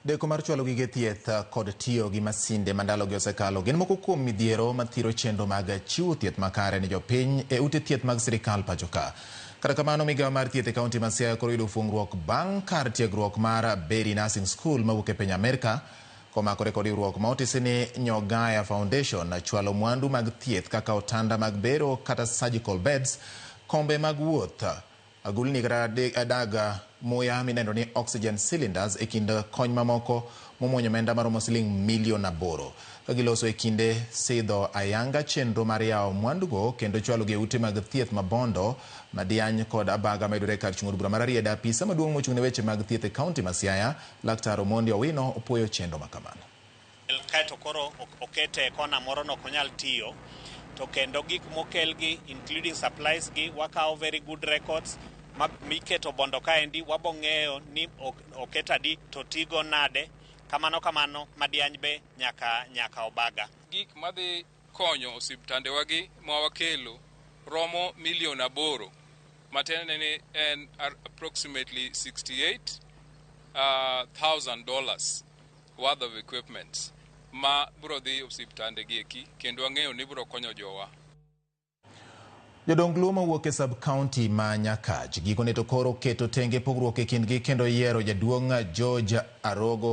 Deko mar chwalo gige thieth kod tiyo gi masinde ma ndalogi osekalo gin moko kuom midhiero mathiro chenro mag chiwo thieth makare ne jopiny e ute thieth mag sirikal pacho ka. Kata kamano, migawo mar thieth e kaunti ma Siaya koro yudo fuong'ruok bang' kar tiegruok mar Berry Nursing School mawuok e piny Amerka komakore kod riwruok ma otisi ni Nyogaya Foundation chwalo mwandu mag thieth kaka otanda mag bero kata surgical beds, kombe mag wuoth, agulni kata dag muya midendo ni oxygen cylinders e kind kony mamoko momuonyo omenda maromo siling milion 8. Ka giloso e kinde sidho ayanga chenro mar yawo mwandugo kendo chwalogi e ute mag thieth ma Bondo, Madiany kod Abaga mayudore kar chung' od bura ma Rarieda, apisa maduong' mochung' ne weche mag thieth e kaunti ma Siaya, Laktar Omondi Owino opuoyo chenro ma kamano. Kaeto koro okete e kona moro no ok onyal tiyo to kendo gik mokel gi including supplies gi wakawo very good records ma miketo Bondo kaendi wabo ng'eyo ni oket adi to tigo nade kamano kamano Madiany be nyaka nyaka Obaga. Gik madhi konyo osiptandewagi ma wakelo romo milion 8 matiende ni en approximately $68,000 worth of equipment ma biro dhi osiptande gi eki kendo ang'eyo ni biro konyo jowa. Jodong Luo mawuok e sub-county ma Nyakach gikone to koro keto tenge pogruok e kindgi kendo yiero jaduong' George Arogo.